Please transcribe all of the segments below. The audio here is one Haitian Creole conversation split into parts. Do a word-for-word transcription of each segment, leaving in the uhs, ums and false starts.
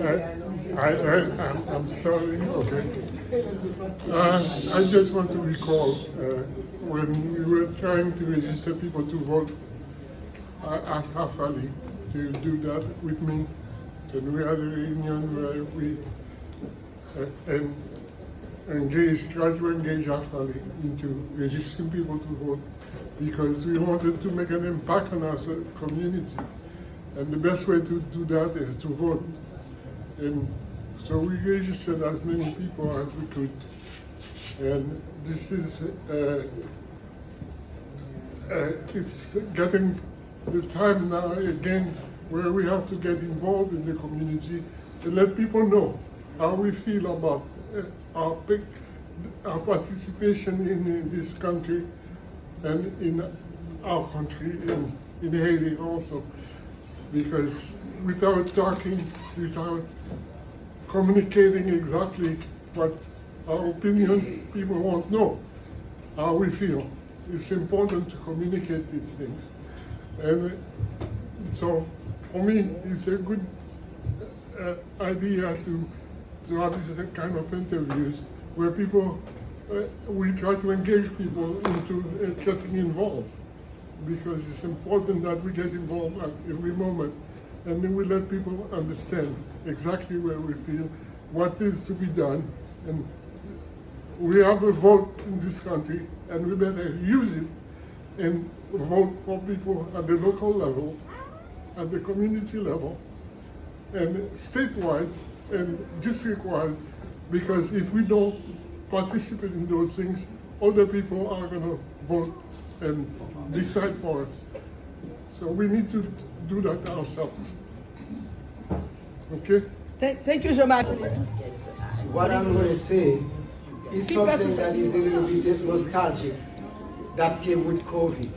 I, I, I, I'm, I'm sorry, okay. Uh, I just want to recall, uh, when we were trying to register people to vote, I asked Afali to do that with me, and we had a reunion where we, uh, and engage, try to engage Afali into registering people to vote, because we wanted to make an impact on our community. And the best way to do that is to vote. And so we registered as many people as we could. And this is, uh, uh, it's getting the time now again where we have to get involved in the community and let people know how we feel about, uh, our, pic- our participation in, in this country and in our country, in, in Haiti also. Because without talking, without communicating exactly what our opinion, people won't know how we feel. It's important to communicate these things. And so, for me, it's a good, uh, idea to, to have this kind of interviews where people, uh, we try to engage people into, uh, getting involved, because it's important that we get involved at every moment, and then we let people understand exactly where we feel, what is to be done, and we have a vote in this country, and we better use it and vote for people at the local level, at the community level, and statewide and district-wide, because if we don't participate in those things, other people are going to vote and decide for us. So we need to do that ourselves. Okay? Thank, thank you, Jean-Marc. What I'm going to say is something that is a little bit nostalgic that came with COVID.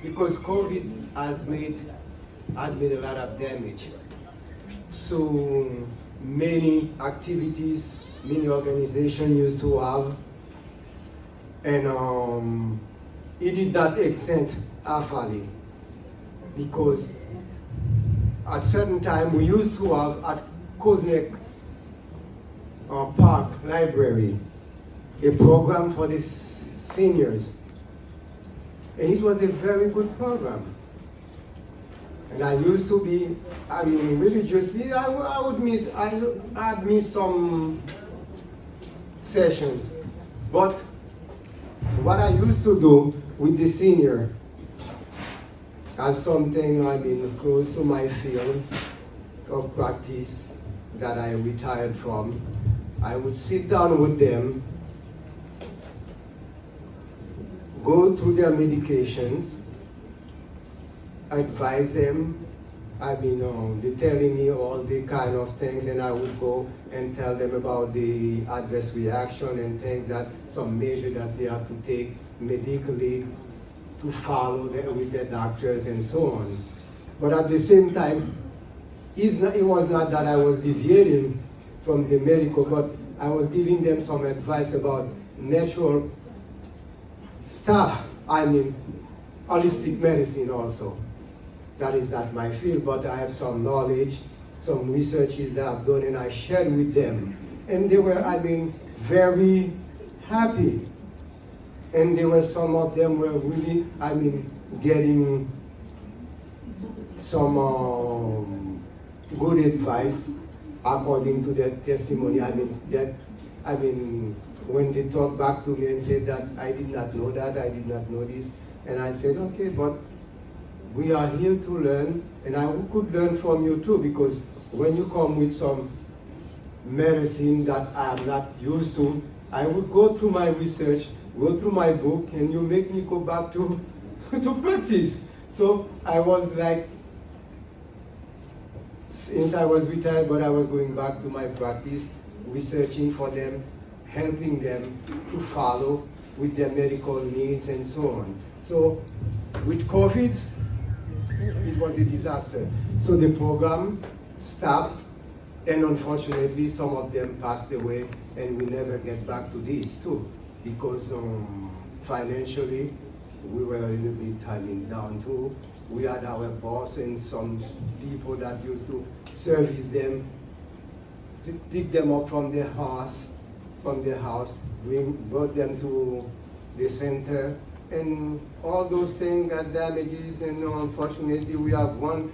Because COVID has made, had made a lot of damage. So many activities, many organizations used to have, and um, it did not extend Afali. Because at certain time we used to have at Koznek uh, Park Library a program for the seniors. And it was a very good program. And I used to be, I mean, religiously, I, I would miss, I had missed some sessions. But what I used to do with the senior as something I've been close to my field of practice that I retired from, I would sit down with them, go through their medications, advise them. I mean, um, they telling me all the kind of things, and I would go and tell them about the adverse reaction and things that some measure that they have to take medically to follow the, with their doctors and so on. But at the same time, it's not, it was not that I was deviating from the medical, but I was giving them some advice about natural stuff. I mean, holistic medicine also. That is not my field, but I have some knowledge, some researches that I've done, and I shared with them. And they were, I mean, very happy. And there were some of them were really, I mean, getting some um, good advice according to their testimony. I mean, that, I mean, when they talk back to me and said that I did not know that, I did not know this, and I said, okay, but we are here to learn, and I could learn from you too, because when you come with some medicine that I am not used to, I would go through my research, go through my book, and you make me go back to to practice. So I was like, since I was retired, but I was going back to my practice, researching for them, helping them to follow with their medical needs and so on. So with COVID, it was a disaster. So the program stopped, and unfortunately, some of them passed away, and we never get back to this too, because um, financially, We were a little bit timing down too. We had our bus and some people that used to service them, p- pick them up from their house, from their house, bring brought them to the center, and all those things got damages. And unfortunately, we have one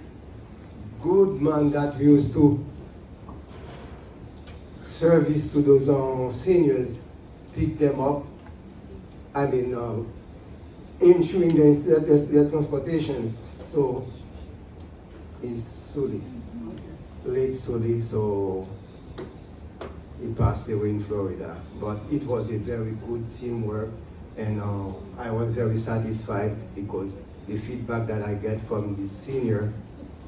good man that used to service to those uh, seniors, pick them up. I mean, uh, ensuring their, their, their, their transportation. So, it's Suli, late Suli. So he passed away in Florida. But it was a very good teamwork, and uh, I was very satisfied because the feedback that I get from the senior,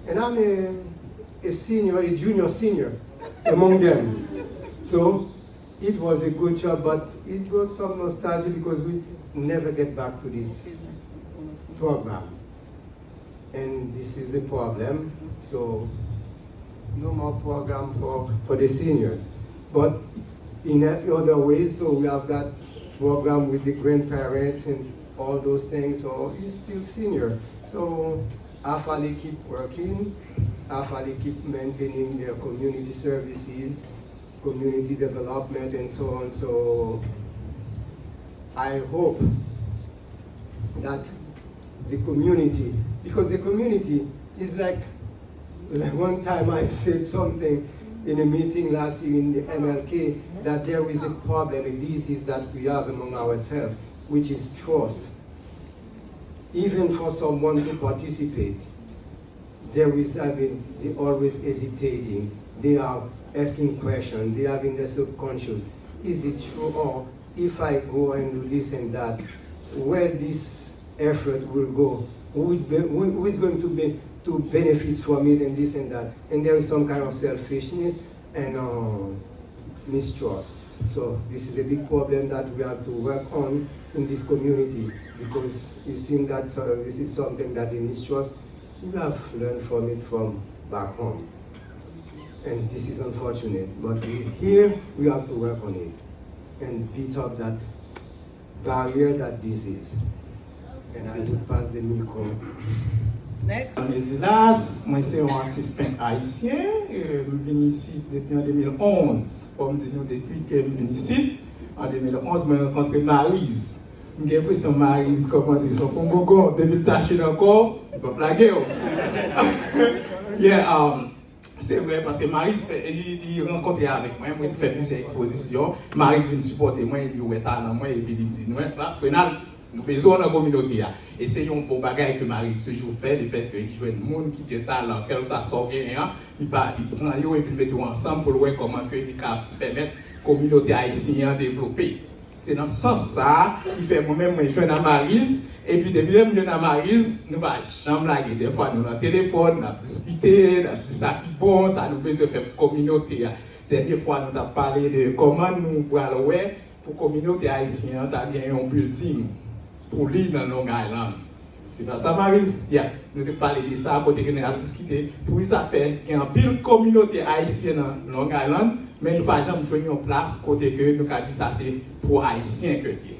and I'm a, a senior, a junior senior among them. So it was a good job, but it brought some nostalgia because we never get back to this program. And this is a problem. So no more program for, for the seniors. But in other ways, so we have got program with the grandparents and all those things. So he's still senior. So Afali keep working. Afali keep maintaining their community services, community development, and so on. So I hope that the community, because the community is like, like one time I said something in a meeting last year in the M L K, that there is a problem, a disease that we have among ourselves, which is trust. Even for someone to participate, there is, I mean, they always hesitating. They are asking questions. They are in the subconscious. Is it true? Or if I go and do this and that, where this effort will go? Who, is be- who who is going to be to benefits from it and this and that? And there is some kind of selfishness and uh, mistrust. So this is a big problem that we have to work on in this community, because it seems that uh, this is something that the mistrust, we have learned from it from back home. And this is unfortunate, but we, here we have to work on it and beat up that barrier that this is. And I would pass the micro. Next. Mesilas, mwen se yon atis pent ayisyen. E, m vin isit depi an de mil onz. Fò m di nou depi ke m vin isit, an de mil onz, mwen rankontre Mariz. M gen enpresyon Mariz kòmanse se yon pongongon. Depi l tache nan kò w, li p ap lage w. Yeah, um, Se vre, paske Mariz fè, li, li rankontre avèk mwen, mwen te fè plizyè ekspozisyon. Mariz vin sipòte mwen, li wè talan mwen, epi li di, "Mwen, la, Frenal, nou bezwen w nan kominote a." E se yon bon bagay ke Mariz toujou fè, lefètke li jwenn moun ki gen talan, kèlkeswa sa w genyen an, li pa, li pran yo epi l mete yo ansanm pou l wè kòman ke li ka pèmèt kominote ayisyen an devlope. Se nan sans sa a ki fè mwen menm mwen jwenn a Mariz, epi depi lè m jwenn a Mariz, nou pa janm lage. Dèfwa nou nan telefòn, n ap diskite, n ap di sa ki bon, sa nou bezwen fè pou kominote a. Dènye fwa nou t ap pale de kòman nou pral wè pou kominote ayisyen an ta gen yon building pou li nan Long Island. Se pa sa, Mariz? Ya, nou te pale de sa, kote ke nou ap diskite. Pou sa fè, gen anpil kominote ayisyen nan Long Island, men nou pa janm jwenn yon plas kote ke nou ka di sa se pou Ayisyen ke l ye.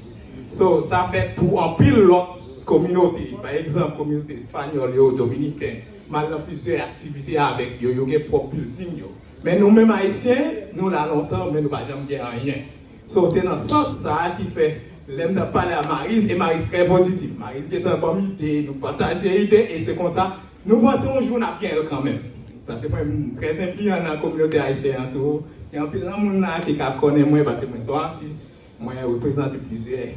So, sa fèt pou anpil lòt kominote. Pa egzanp, kominote espanyòl yo, dominiken. M al nan plizyè aktivite avèk yo, yo gen pwòp building yo. Men nou menm Ayisyen, nou la lontan, men nou pa janm gen anyen. So, se nan sans sa a ki fè, lè m t ap pale a Mariz, e Mariz trè pozitif. Mariz gentan ban m ide, nou pataje ide, e se konsa, nou panse yon jou n ap gen l kanmenm. Paske mwen, m trè enfliyan nan kominote ayisyen an tou. Gen anpil nan moun la ki ka konnen mwen, paske mwen se yon atis, mwen reprezante plizyè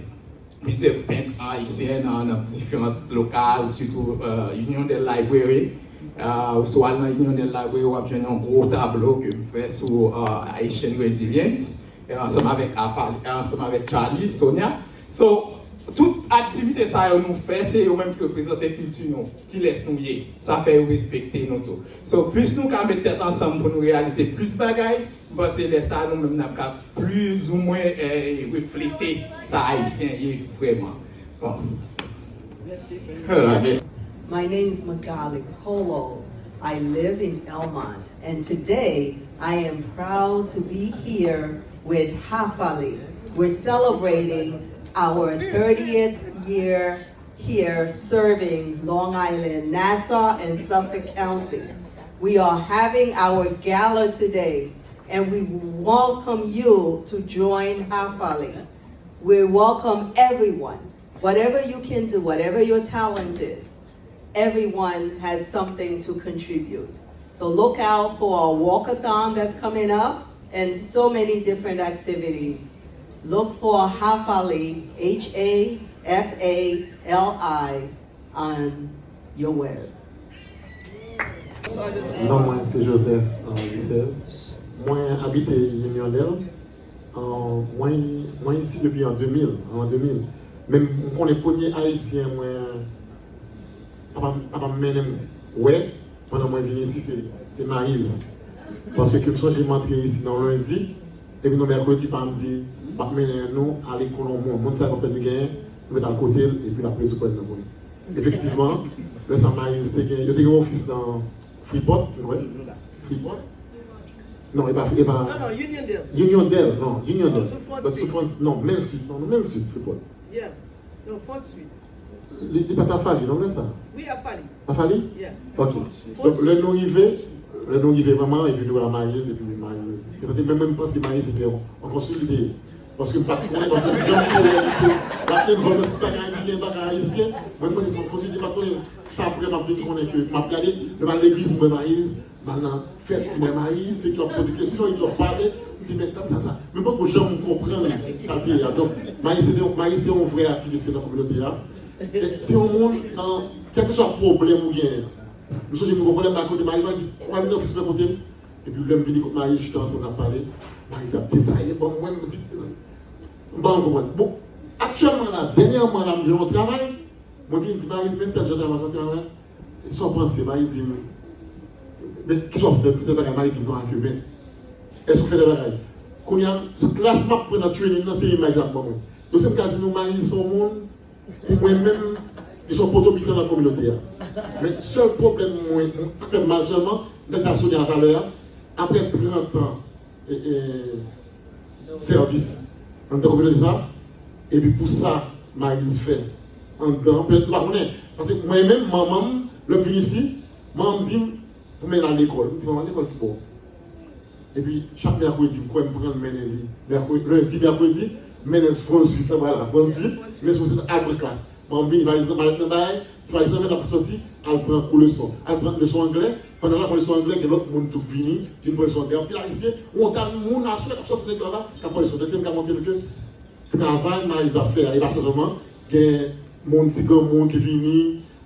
plizyè pent ayisyen nan, nan diferan lokal, sitou euh, Union del Library. Euh, si w al nan Union del Library, w ap jwenn yon gwo tablo ke m fè sou euh, Haitian Resilience, euh, ansanm avèk Afa- ansanm avèk Charlie, Sonia. So, tout aktivite sa yo nou fè, se yo menm ki reprezante kilti nou, kilès nou ye. Sa fè yo respekte nou tou. So, plis nou ka met tèt ansanm pou nou reyalize plis bagay, m panse lè sa a nou menm n ap ka plizoumwen eh, reflete sa Ayisyen ye vrèman. Bon. Voilà, mèsi. My name is Magali Polo. I live in Elmont, and today I am proud to be here with Hafali. We're celebrating our thirtieth year here serving Long Island, Nassau, and Suffolk County. We are having our gala today, and we welcome you to join Hafali. We welcome everyone. Whatever you can do, whatever your talent is, everyone has something to contribute. So look out for a walkathon that's coming up and so many different activities. Look for Hafali, H A F A L I, on your web. Non mwen se Joseph Lisez. Mwen abite Uniondale. Mwen isi depi an de mil, an de mil. Men m konnen premye Ayisyen mwen papa m mennen m wè pandan mwen vin isi se Mayiz. Paske m sonje m antre isi nan yon lendi, epi nan mèkredi pa m di m ap mennen nou ale konnen yon moun. Moun sa yo pa pèdi genyen, nou mèt al kote l epi l ap rezoud pwoblèm nan pou li. Efektivman, lè sa Mayiz te gen, yo te gen ofis nan Freeport, mwen kwè. Freeport? Non, e pa, e pa. Non, non, Uniondale. Uniondale, non, Uniondale. Non, sou Front Street. Non, menm Street, non, menm Street, Freeport. Yeah. Non, Front Street. Li, li pa t Hafali, non, lè sa? Wi, Hafali. Hafali? Yeah. Ok. Donk, lè nou rive, lè nou rive vrèman, epi nou wè Mayiz, epi Mayiz. E sa te menm, menm panse Mayiz se te yon, yon konsil li te ye. Paske m pa t konnen, paske m janm konnen li te, l ap envòlve sou bagay, li gen bagay ayisyen. Mwen, mwen, se yon konsil, m pa t konnen. Se apre m ap vin konnen ke m ap gade, lè m al legliz, m wè Mayiz, m al nan fèt, m wè Mayiz, se ki w ap poze kesyon, e ki w ap pale. M di, men, dam sa, sa. Men m poko janm konprann sa l te ye a. Donk, Mayiz se te, Mayiz se yon vrè aktivis nan kominote a. E se yon moun, kèlkeswa pwoblèm ou genyen. M sonje m gen yon pwoblèm, m al kote Mayiz, m al di, kwa vin ofis mwen kote m. Epi lè m vini kot Mayiz, chita ansanm n ap pale, Mayiz ap detaye ban mwen, m di, mezanmi, m pa konn konprann. Bon, aktyèlman la, dènyèman la, m jwenn yon travay, mwen vin di Mayiz, men tèl jan travay sa travay, sa w panse, Mayiz di m, men kisa w fè, m di tèl bagay, Mayiz di m konsa ke men, èske w fè tèl bagay? Kounye a, klas m ap pran nan training nan, se li Mayiz ap ban mwen. Donk, se m ka di nou, Mayiz se yon moun, Pou mwen menm, li se yon potomitan nan kominote a. Men sèl pwoblèm mwen, sa k fè m mal sèlman, m te di sa Sonia talè a, apre trant an e, e, sèvis anndan kominote sa, epi pou sa Mayiz fè anndan, petèt nou pa konnen. Paske mwen menm, manman m, lè m vin isi, manman m di m pou m al lekòl. M di, manman, lekòl ki bò? Epi chak mèkredi, m kwè m pran l mennen li. Mèkredi, lendi, mèkredi, m mennen l sou Front Street nan, vwala, Front Street, men sou Front Street al pran klas. Bon, m vini, valiz nan, malèt nan bay, ti valiz nan men l ap soti, al pran kou leson. Al pran leson anglè, pandan l ap pran leson anglè, gen lòt moun tou k vini, vin pran leson anglè. Anpil Ayisyen, yon ta moun aswè k ap sòti nan lekòl la, k ap pran leson. Donk, se m ka montre nou ke travay Mayiz ap fè a, e pa sa sèlman, gen moun, ti granmoun ki vini,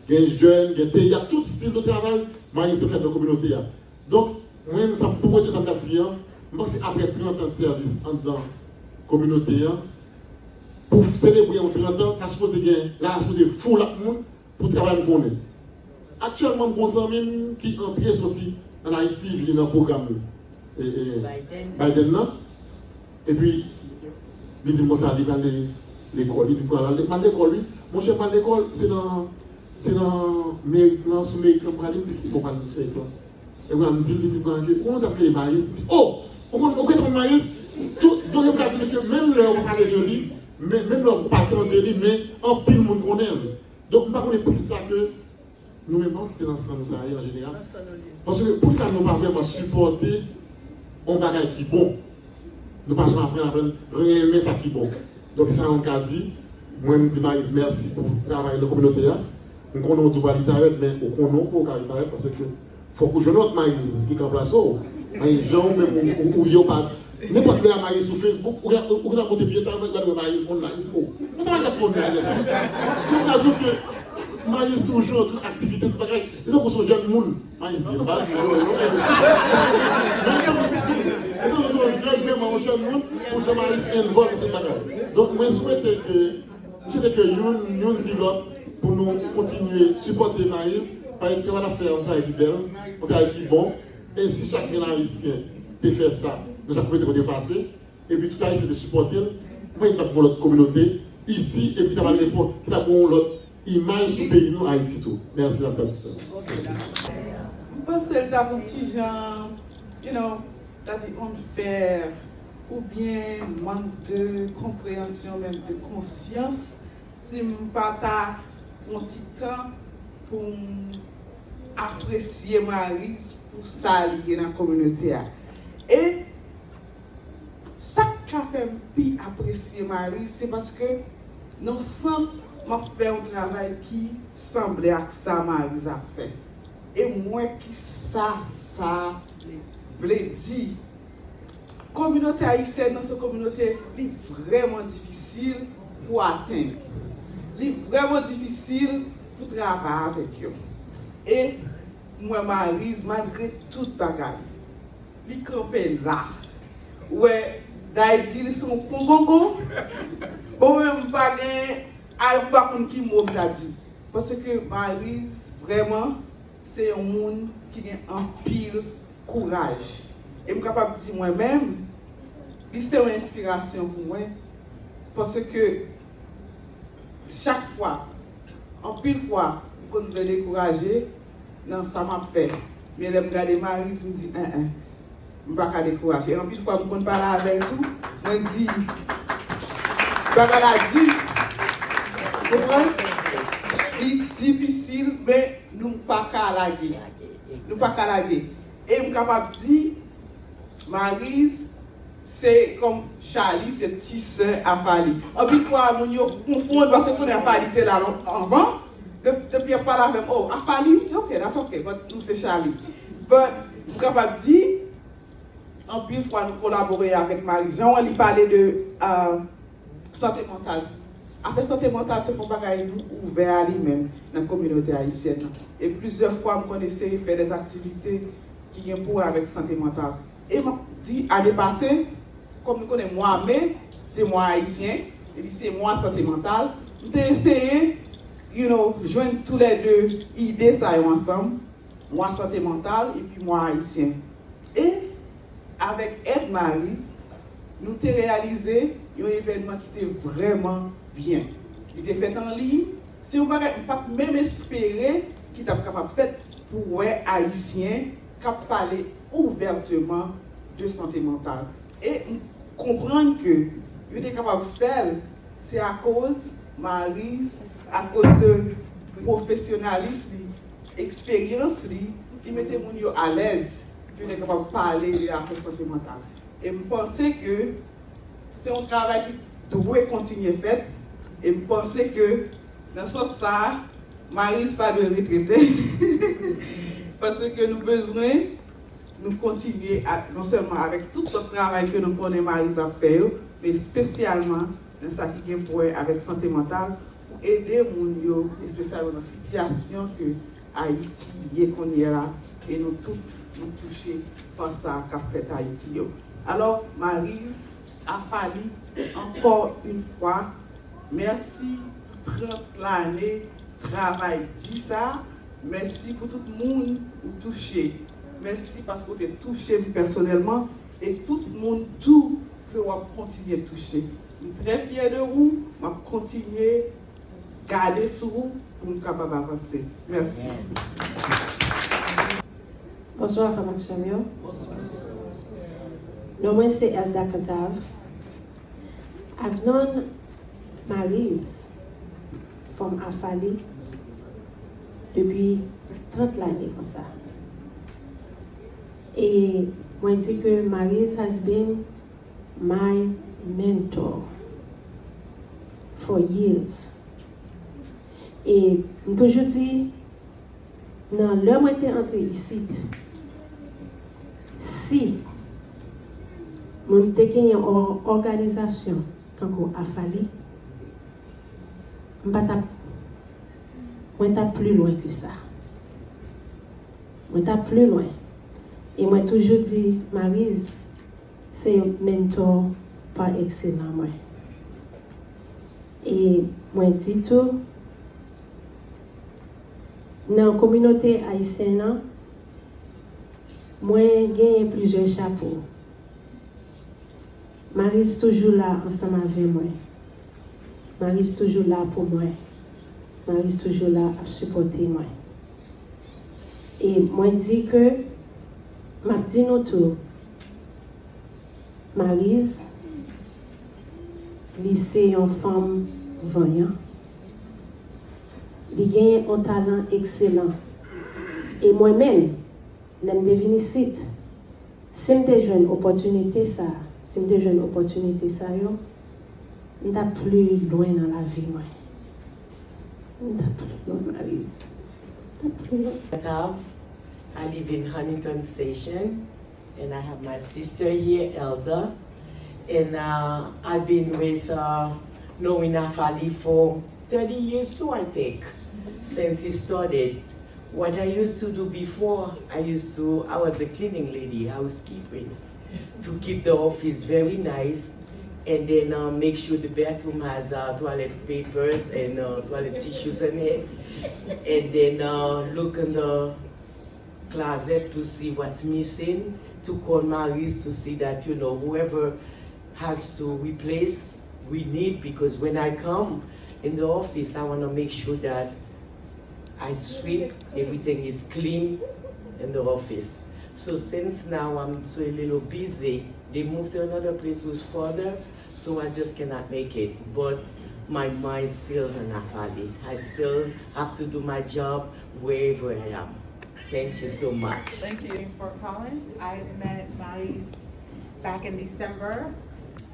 gen jèn, gen teyat, tout stil de travay, Mayiz te fè nan kominote a. Donk, mwen menm, sa m pou mwen, sa m t ap di an, m panse apre trant an de sèvis anndan kominote an, pou selebre yon trant an, ta sipoze gen, la sipoze full ak moun pou travay m konnen. Aktyèlman, m gon zanmi m ki antre soti ann Ayiti, vini nan pwogram e, e, Biden nan. Epi, li di m konsa, li pral lekòl. Li di m pral al, m al lekòl, wi. Monchè, m al lekòl, se nan, se nan Merik lan, sou Merik lan m prale. M di, ki bò pral sou Merik lan? Epi, m di l, li di m konsa ke, ou konn yon t ap rele Mayiz? M di, o! Ou konn, ou gentan konn Mayiz? Tout, donk, m ka di nou ke menm lè ou pa pale de li, men, menm lè ou pa tande li, men anpil moun konnen l. Donk, m pa konnen poukisa ke Nou menm, se nan san nou sa ye an jeneral. Paske poukisa nou pa vrèman sipòte yon bagay ki bon? Nou pa janm aprann, aprann renmen sa ki bon. Donk, se sa nou ka di. Mwen, m di Mayiz mèsi pou travay nan kominote a. M konnen w di w pa retire, men ou konnen w poko ka retire, paske fòk ou jwenn lòt Mayiz ki ka ranplase w. Mayiz jan ou menm ou, ou, ou ye w pa. Nenpòt lè a Mayiz sou Facebook, ou gen, ou gen ap monte pye ta, ou gade wè Mayiz online, ou di, o, men sa Mayiz ap fè online sa? Fòk ta di w ke Mayiz toujou nan tout aktivite, tout bagay. Li tankou se yon jèn moun, Mayiz ye, m pa di yo, yo, men li tankou se, li tankou se yon jèn, vrèman yon jèn moun, pou jan Mayiz envòlv nan tout bagay. Donk, mwen swete ke M swete ke youn, youn di lòt pou nou kontinye sipòte Mayiz, paske travay l ap fè a, yon travay ki bèl, yon travay ki bon. E si chak grenn Ayisyen te fè sa, nan chak kote kote yo pase, epi tout Ayisyen te sipòte l, mwen, t ap gen yon lòt kominote isi, epi ki t ap al repo-, ki t ap gen yon lòt imaj sou peyi nou, Ayiti tou. Mèsi, Madam Tradisyon. M panse l t ap yon ti jan, you know, sa di unfair oubyen mank de konpreyansyon, menm de konsyans, si m pa ta yon ti tan pou m apresye Maryse pou sa li ye nan kominote a. E sa k ka fè m pi apresye Maryse, se paske, nan sans, m ap fè yon travay ki sanble ak sa Maryse ap fè. E m wè ki sa sa vle di. Kominote ayisyèn nan se yon kominote, li vrèman difisil pou atenn. Li vrèman difisil pou travay avèk yo. E m wè Maryse, malgre tout bagay, li kanpe la. Ou wè, Day di li se yon pongongon. Bon, mwen menm, m pa gen, ay, m pa konn ki mo m ta di. Paske Maryse, vrèman, se yon moun ki gen anpil kouraj. E m kapab di mwen menm, li se yon enspirasyon pou mwen. Paske chak fwa, anpil fwa, m konn vle dekouraje nan sa m ap fè. Men lè m gade Maryse, m di, en, en, m pa ka dekouraje. E anpil fwa, m konn pale avè l tou, mwen di, bagay la di, konprann? Li difisil, men nou pa ka lage. Nou pa ka lage. E m kapab di, Maryse, se kòm Charly, se ti sè a Fally. Anpil fwa, moun yo konfonn, paske konnen Fally te la lon-, anvan. De-, depi y ap pale avè m, oh, a Fally, m di, ok, that's ok, but nou se Charly. But, m kapab di, anpil fwa, nou kolabore avèk Maryse. Jan wè li pale de, euh, sante mantal. Afè sante mantal, se yon bagay nou ouvè a li menm nan kominote ayisyèn nan. E plizyè fwa, m konn eseye fè dè aktivite ki gen pou wè avèk sante mantal. E m ap di, ane pase, kòm nou konnen mwa me, se mwa ayisyen, epi se mwa sante mantal, m te eseye, you know, jwenn toulède ide sa yo ansanm, mwa sante mantal epi mwa ayisyen. E, avèk èd Maryse, nou te reyalize yon evènman ki te vrèman byen. Li te fèt an liy, se yon bagay m pa t menm espere ki t ap kapab fèt pou wè Ayisyen k ap pale ouvèteman de sante mantal. E m konprann ke yo te kapab fè l, se akoz Maryse, akoz de pwofesyonalis li, eksperyans li, li mete moun yo alèz pou yo te kapab pale de afè sante mantal. E m panse ke se yon travay ki dwe kontinye fèt. E m panse ke, nan sans sa a, Maryse pa dwe retrete. Paske nou bezwen nou kontinye ak, non sèlman avèk tout lòt travay ke nou konnen Maryse ap fè yo, men espesyalman nan sa ki gen pou wè avèk sante mantal, pou ede moun yo, espesyalman nan sitiyasyon ke Ayiti ye kounye a, e nou tout, nou touche pa sa k ap fèt Ayiti yo. Alò, Maryse, a Fally, ankò yon fwa, mèsi pou trant lane travay di sa. Mèsi pou tout moun ou touche. Mèsi paske w te touche m pèsonèlman e tout moun tou ke w ap kontinye touche. M trè fyè de ou, m ap kontinye gade sou ou pou m kapab avanse. Mèsi. Bonswa, frè m ak sè m yo. Non mwen se Elda Cantave. I've known Maryse from a Fally depi trant lane konsa. E mwen di ke Maryse has been my mentor for years. E m toujou di, nan lè mwen te antre isit, si mwen te genyen yon òganizasyon tankou a Fally, m pa t ap, mwen t ap pli lwen ke sa. Mwen t ap pli lwen. E mwen toujou di, Maryse, se yon mentor pa excellence mwen. E mwen di tou, nan kominote ayisyen an, mwen genyen plizyè chapo. Maryse toujou la ansanm avè mwen. Maryse toujou la pou mwen. Maryse toujou la ap sipòte mwen. E mwen di ke, m ap di nou tou, Maryse, li se yon fanm vanyan. Li genyen yon talan ekselan. E mwen menm, lè m te vin isit, si m te jwenn opòtinite sa, si m te jwenn opòtinite sa yo, m t ap pli lwen nan lavi mwen. M t ap pli lwen, Marise. M t ap pli lwen. Tav, I live in Huntington Station, and I have my sister here, Elder. And uh, I've been with uh, Noreen Afali for thirty years too, I think, since he started. What I used to do before, I used to, I was a cleaning lady, housekeeping, to keep the office very nice, and then uh, make sure the bathroom has uh, toilet papers and uh, toilet tissues in it, and then uh, look in the closet to see what's missing, to call Maris to see that, you know, whoever has to replace, we need, because when I come in the office, I want to make sure that I sweep, everything is clean in the office. So since now I'm so a little busy, they moved to another place who's further, so I just cannot make it. But my mind still in Afali. I still have to do my job wherever I am. Thank you so much. Thank you. For Collins, I met Maris back in December.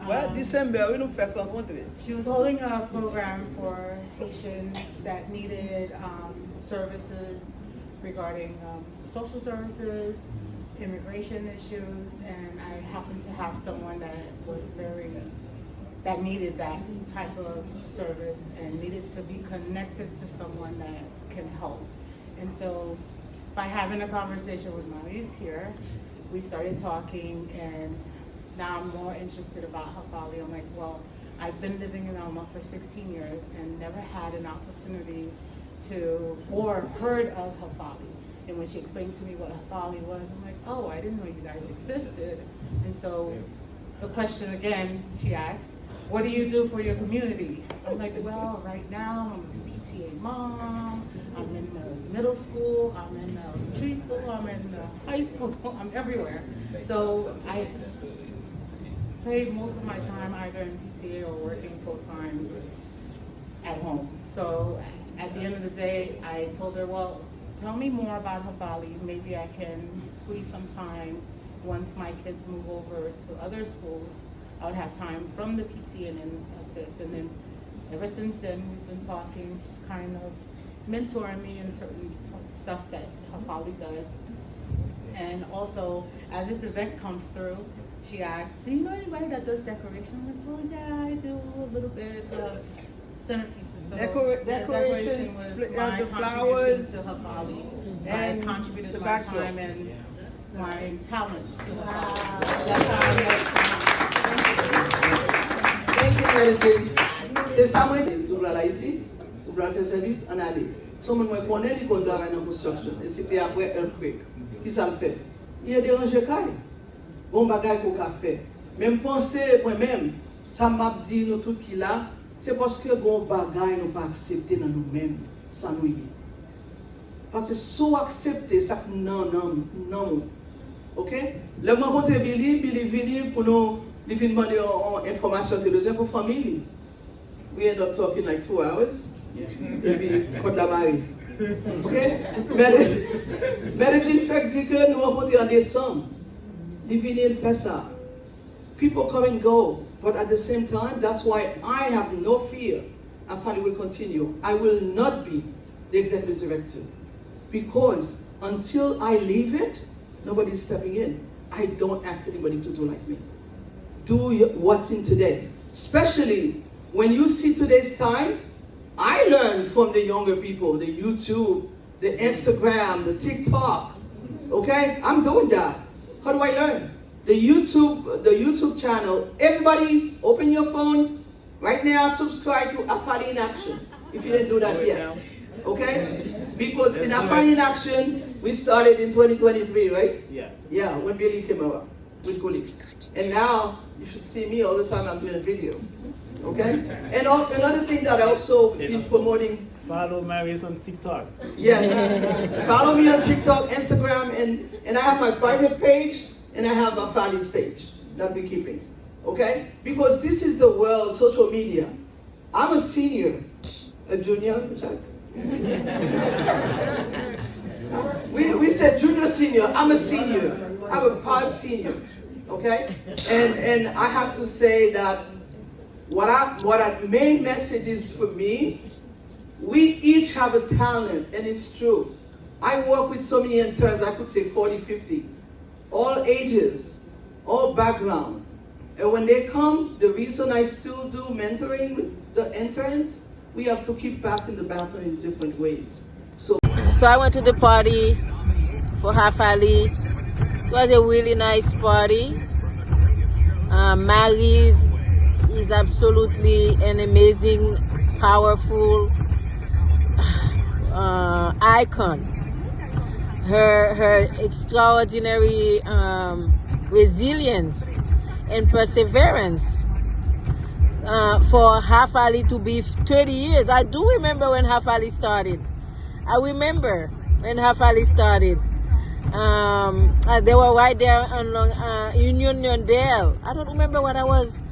Well, um, December, wi, nou fèk rankontre. She was holding a program for Haitians that needed um, services regarding um, social services, immigration issues, and I happened to have someone that was very, that needed that type of service and needed to be connected to someone that can help. And so by having a conversation with Maurice here, we started talking, and now I'm more interested about Hafali. I'm like, well, I've been living in Alma for sixteen years and never had an opportunity to or heard of Hafali. And when she explained to me what Hafali was, I'm like, oh, I didn't know you guys existed. And so the question again, she asked, what do you do for your community? I'm like, well, right now I'm a P T A mom, I'm in the middle school, I'm in the elementary school, I'm in the high school, I'm everywhere. So I pay most of my time either in P T A or working full time at home. So at the end of the day, I told her, well, tell me more about Hafali. Maybe I can squeeze some time once my kids move over to other schools. I would have time from the P T A and then assist. And then ever since then, we've been talking, just kind of mentoring me in certain stuff that Hafali does. And also, as this event comes through, she asked, do you know anybody that does decoration? I'm like, well, yeah, I do a little bit of centerpieces. So Decora- the decoration, decoration was fl- uh, my the contribution flowers to Hafali. So I and contributed the my backdrop. Time and my talent to Hafali. That's how I met. Thank you, Mary Jane. Se sa mwen di, nou pral Ayiti, nou pral fè sèvis, ann ale. Se yon moun mwen konnen, li konn travay nan konstriksyon. E se te apre earthquake. Ki sa l fè? Li ede ranje kay. Gon bagay ke w ka fè. Men m panse, mwen menm, sa m ap di nou tout ki la, se paske gon bagay nou pa aksepte nan nou menm, sa nou ye. Paske si w aksepte sa k nan nanm, nanm ou, oke? Lè m rankontre Billy, Billy vini pou nou, li vin mande yon, yon enfòmasyon ke l bezwen pou fanmi li. We end up talking like two hours. Epi, kòd la mare. Oke? Mèdre Jean fèk di ke nou rankontre an desanm. Li vini, li fè sa. People come and go, but at the same time, that's why I have no fear. Afali will continue. I will not be the executive director because until I leave it, nobody is stepping in. I don't ask anybody to do like me. Do y- what's in today. Especially when you see today's time, I learn from the younger people, the YouTube, the Instagram, the TikTok. Okay? I'm doing that. How do I learn? The YouTube, the YouTube channel. Everybody, open your phone right now. Subscribe to Afali in Action if you didn't do that yet. Okay? Because in Afali in Action, we started in twenty twenty-three, right? Yeah. Yeah, when Billy came around with Goulix. And now you should see me all the time. I'm doing a video. Okay? And al- another thing that I also been promoting. Follow Marius on TikTok. Yes. Follow me on TikTok, Instagram, and, and I have my private page and I have Afali's page that we keeping. Okay? Because this is the world, social media. I'm a senior, a junior, I'm sorry. We, we said junior, senior. I'm a senior. I'm a proud senior. Okay? And, and I have to say that what I, what I, main message is for me, we each have a talent, and it's true. I work with so many interns, I could say forty, fifty, all ages, all background. And when they come, the reason I still do mentoring with the interns, we have to keep passing the baton in different ways. So, So I went to the party for Hafali. It was a really nice party. Uh, Maryse is absolutely an amazing, powerful uh, icon. Her her extraordinary um, resilience and perseverance uh, for Hafali to be thirty years. I do remember when Hafali started. I remember when Hafali started. Um, uh, they were right there on Long, uh, Union Dale. I don't remember what I was.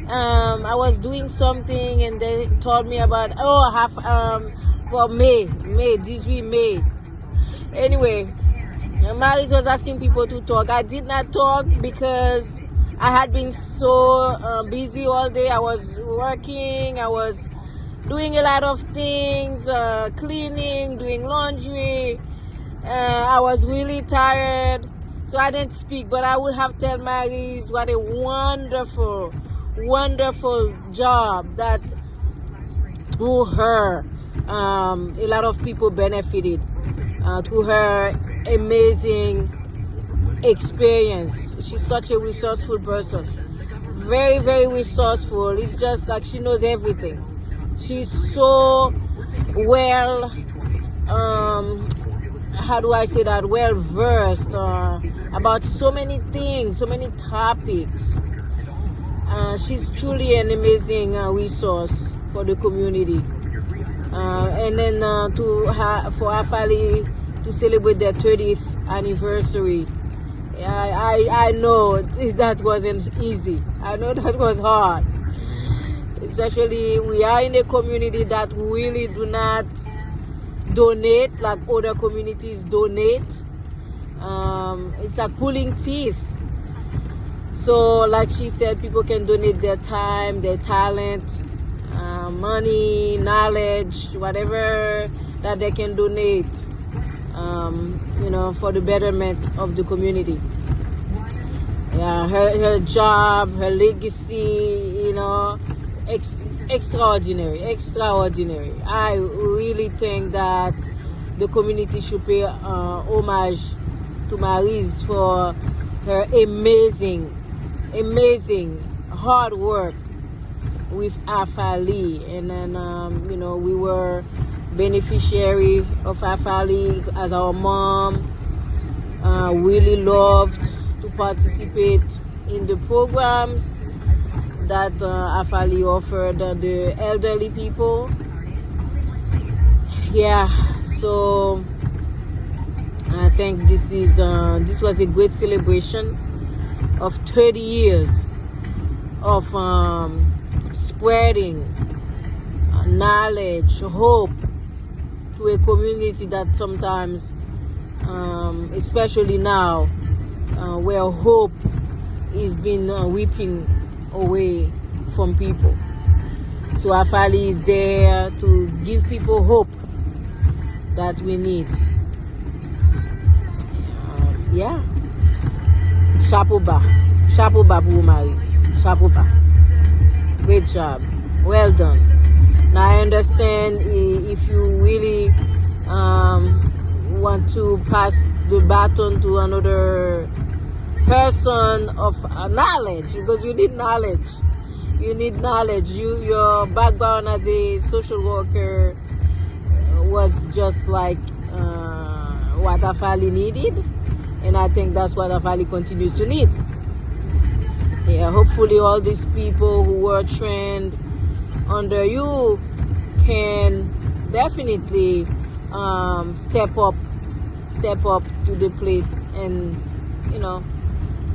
Um, I was doing something and they told me about oh half um for May, May, dix-huit May. Anyway, Maryse was asking people to talk. I did not talk because I had been so uh, busy all day. I was working. I was doing a lot of things, uh, cleaning, doing laundry. Uh, I was really tired, so I didn't speak. But I would have tell Maryse what a wonderful, wonderful job that through her, um, a lot of people benefited uh, through her amazing experience. She's such a resourceful person. Very, very resourceful. It's just like she knows everything. She's so well, um, how do I say that? Well versed uh, about so many things, so many topics. Uh, she's truly an amazing uh, resource for the community. Uh, and then uh, to ha- for Hafali to celebrate their thirtieth anniversary, I, I, I know that wasn't easy. I know that was hard. Especially we are in a community that really do not donate like other communities donate. Um, it's a cooling teeth. So, like she said, people can donate their time, their talent, uh, money, knowledge, whatever that they can donate, um, you know, for the betterment of the community. Yeah, her, her job, her legacy, you know, ex- extraordinary, extraordinary. I really think that the community should pay uh, homage to Maryse for her amazing, amazing hard work with Hafali. And then, um, you know, we were beneficiary of Hafali as our mom uh, really loved to participate in the programs that uh, Hafali offered uh, the elderly people. Yeah, so I think this is uh, this was a great celebration of thirty years of um, spreading uh, knowledge, hope to a community that sometimes, um, especially now, uh, where hope is being uh, weeping away from people. So Hafali is there to give people hope that we need. Uh, yeah. Chapo ba. Chapo ba pou ou, Maryse. Chapo ba. Great job. Well done. Now I understand if you really um, want to pass the baton to another person of uh, knowledge, because you need knowledge. You need knowledge. You your background as a social worker was just like uh, what Hafali needed, and I think that's what Hafali continues to need. Yeah, hopefully all these people who were trained under you can definitely um, step up, step up to the plate, and you know,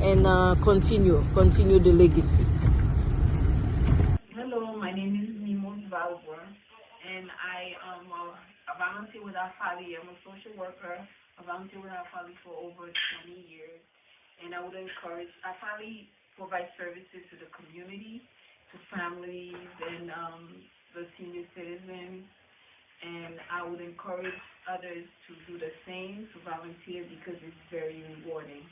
and uh, continue, continue the legacy. Hello, my name is Mimos Valbrun, and I am a Afali. I'm a social worker, a volunteer with Afali for over twenty years, and I would encourage Afali provides services to the community, to families and um, the senior citizens, and I would encourage others to do the same, to volunteer because it's very rewarding.